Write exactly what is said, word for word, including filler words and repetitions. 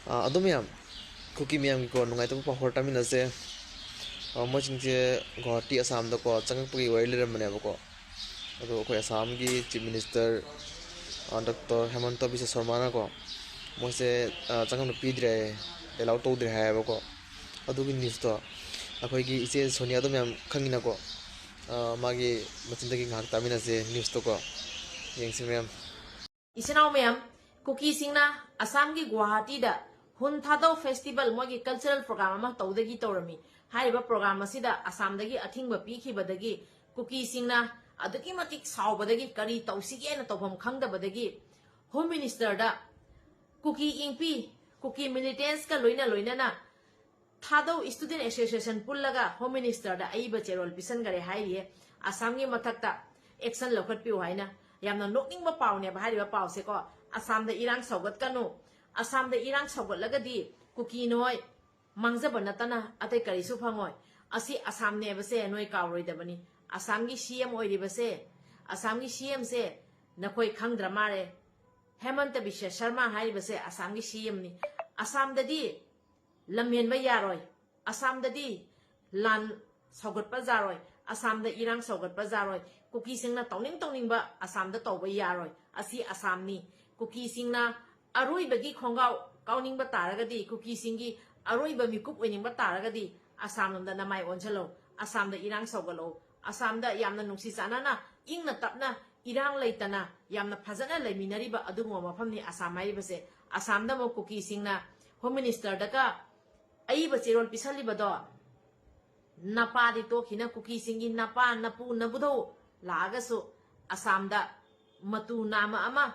ꯑ, ꯑꯗꯨ ꯃꯌꯥꯝ, ꯀꯨꯀꯤ ꯃꯌꯥꯝꯒꯤꯀꯣ ꯅꯨꯡꯉꯥꯏꯇꯕ ꯄꯥꯎ ꯈꯔ ꯇꯥꯃꯤꯟꯅꯁꯦ꯫ ꯑ, ꯃꯣꯏꯁꯤꯡꯁꯦ ꯒꯨꯋꯥꯍꯥꯇꯤ, ꯑꯁꯥꯝꯗꯀꯣ ꯆꯪꯉꯛꯄꯒꯤ ꯋꯥꯔꯤ ꯂꯩꯔꯝꯕꯅꯦꯕꯀꯣ꯫ ꯑꯗꯣ ꯑꯩꯈꯣꯏ ꯑꯁꯥꯝꯒꯤ Chief Minister, ꯑ, ꯗꯣꯛꯇꯔ ꯍꯦꯃꯟꯇ ꯕꯤꯁ꯭ꯋ ꯁꯔꯃꯥꯅꯀꯣ, ꯃꯣꯏꯁꯦ, ꯑ, ꯆꯪꯉꯛꯅ ꯄꯤꯗ꯭ꯔꯦ, allow ꯇꯧꯗ꯭ꯔꯦ ꯍꯥꯏꯌꯦꯕꯀꯣ꯫ ꯑꯗꯨꯒꯤ newsꯇꯣ ꯑꯩꯈꯣꯏꯒꯤ ꯏꯆꯦ ꯁꯣꯅꯤꯌꯥꯗꯣ ꯃꯌꯥꯝ ꯈꯪꯉꯤꯅꯀꯣ꯫ ꯑ, ꯃꯥꯒꯤ ꯃꯆꯤꯟꯗꯒꯤ ꯉꯥꯏꯍꯥꯛ ꯇꯥꯃꯤꯟꯅꯁꯦ newsꯇꯣꯀꯣ꯫ ꯌꯦꯡꯁꯤ ꯃꯌꯥꯝ꯫ ꯏꯆꯤꯟ ꯏꯅꯥꯎ ꯃꯌꯥꯝ, ꯀꯨꯀꯤꯁꯤꯡꯅ ꯑꯁꯥꯝꯒꯤ ꯒꯨꯋꯥꯍꯥꯇꯤꯗ ꯍꯨꯟ ꯊꯥꯗꯧ festival, ꯃꯣꯏꯒꯤ cultural program ꯑꯃ ꯇꯧꯗꯒꯤ ꯇꯧꯔꯝꯃꯤ꯫ ꯍꯥꯏꯔꯤꯕ program ꯑꯁꯤꯗ ꯑꯁꯥꯝꯗꯒꯤ ꯑꯊꯤꯡꯕ ꯄꯤꯈꯤꯕꯗꯒꯤ ꯀꯨꯀꯤꯁꯤꯡꯅ ꯑꯗꯨꯛꯀꯤ ꯃꯇꯤꯛ ꯁꯥꯎꯕꯗꯒꯤ ꯀꯔꯤ ꯇꯧꯁꯤꯒꯦꯅ ꯇꯧꯐꯝ ꯈꯪꯗꯕꯗꯒꯤ Home Ministerꯗ ꯀꯨꯀꯤ ꯏꯪꯄꯤ, ꯀꯨꯀꯤ militantꯀ ꯂꯣꯏꯅ ꯂꯣꯏꯅꯅ ꯊꯥꯗꯧ Student Association ꯄꯨꯜꯂꯒ Home Ministerꯗ ꯑꯏꯕ ꯆꯦꯔꯣꯜ ꯄꯤꯁꯟꯈꯔꯦ ꯍꯥꯏꯔꯤꯌꯦ꯫ ꯑꯁꯥꯝꯒꯤ ꯃꯊꯛꯇ action ꯂꯧꯈꯠꯄꯤꯌꯨ ꯍꯥꯏꯅ꯫ ꯌꯥꯝꯅ ꯅꯣꯛꯅꯤꯡꯕ ꯄꯥꯎꯅꯦꯕ ꯍꯥꯏꯔꯤꯕ ꯄꯥꯎꯁꯦꯀꯣ꯫ ꯑꯁꯥꯝꯗ ꯏꯔꯥꯡ ꯁꯧꯒꯠꯀꯅꯨ, ꯑꯁꯥꯝꯗ ꯏꯔꯥꯡ ꯁꯧꯒꯠꯂꯒꯗꯤ ꯀꯨꯀꯤ ꯅꯣꯏ ꯃꯥꯡꯖꯕ ꯅꯠꯇꯅ ꯑꯇꯩ ꯀꯔꯤꯁꯨ ꯐꯪꯉꯣꯏ꯫ ꯑꯁꯤ ꯑꯁꯥꯝꯅꯦꯕꯁꯦ ꯅꯣꯏ ꯀꯥꯎꯔꯣꯏꯗꯕꯅꯤ꯫ ꯑꯁꯥꯝꯒꯤ CM ꯑꯣꯏꯔꯤꯕꯁꯦ, ꯑꯁꯥꯝꯒꯤ CMꯁꯦ ꯅꯈꯣꯏ ꯈꯪꯗ꯭ꯔ ꯃꯥꯜꯂꯦ꯫ ꯍꯦꯃꯟꯇ ꯕꯤꯁ꯭ꯋ ꯁꯔꯃꯥ ꯍꯥꯏꯔꯤꯕꯁꯦ ꯑꯁꯥꯝꯒꯤ CMꯅꯤ꯫ ꯑꯁꯥꯝꯗꯗꯤ ꯂꯝꯍꯦꯟꯕ ꯌꯥꯔꯣꯏ꯫ ꯑꯁꯥꯝꯗꯗꯤ ꯂꯥꯟ ꯁꯧꯒꯠꯄ ꯌꯥꯔꯣꯏ꯫ ꯑꯁꯥꯝꯗ ꯏꯔꯥꯡ ꯁꯧꯒꯠꯄ ꯌꯥꯔꯣꯏ꯫ ꯀꯨꯀꯤꯁꯤꯡꯅ ꯇꯧꯅꯤꯡ ꯇꯧꯅꯤꯡꯕ ꯑꯁꯥꯝꯗ ꯇꯧꯕ ꯌꯥꯔꯣꯏ꯫ ꯑꯁꯤ ꯑꯁꯥꯝꯅꯤ꯫ ꯀꯨꯀꯤꯁꯤꯡꯅ ꯑꯔꯣꯏꯕꯒꯤ ꯈꯣꯡꯒꯥꯎ ꯀꯥꯎꯅꯤꯡꯕ ꯇꯥꯔꯒꯗꯤ, ꯀꯨꯀꯤꯁꯤꯡꯒꯤ ꯑꯔꯣꯏꯕ ꯃꯤꯀꯨꯞ ꯑꯣꯏꯅꯤꯡꯕ ꯇꯥꯔꯒꯗꯤ ꯑꯁꯥꯝ ꯂꯣꯝꯗ ꯅꯃꯥꯏ ꯑꯣꯟꯁꯤꯜꯂꯣ꯫ ꯑꯁꯥꯝꯗ ꯏꯔꯥꯡ ꯁꯧꯒꯠꯂꯣ꯫ ꯑꯁꯥꯝꯗ ꯌꯥꯝꯅ ꯅꯨꯡꯁꯤ ꯆꯥꯟꯅꯅ, ꯏꯪꯅ ꯇꯞꯅ, ꯏꯔꯥꯡ ꯂꯩꯇꯅ ꯌꯥꯝꯅ ꯐꯖꯅ ꯂꯩꯃꯤꯟꯅꯔꯤꯕ ꯑꯗꯨꯒꯨꯝꯕ ꯃꯐꯝꯅꯤ ꯑꯁꯥꯝ ꯍꯥꯏꯔꯤꯕꯁꯦ꯫ ꯑꯁꯥꯝꯗ ꯑꯃꯨꯛ ꯀꯨꯀꯤꯁꯤꯡꯅ Home Ministerꯗꯒ ꯑꯏꯕ ꯆꯦꯔꯣꯜ ꯄꯤꯁꯜꯂꯤꯕꯗꯣ, ꯅꯄꯥꯗꯤ ꯇꯣꯛꯈꯤꯅ, ꯀꯨꯀꯤꯁꯤꯡꯒꯤ ꯅꯄꯥ, ꯅꯄꯨ, ꯅꯕꯨꯙꯧ ꯂꯥꯛꯑꯒꯁꯨ ꯑꯁꯥꯝꯗ ꯃꯇꯨ ꯅꯥꯝꯃ ꯑꯃ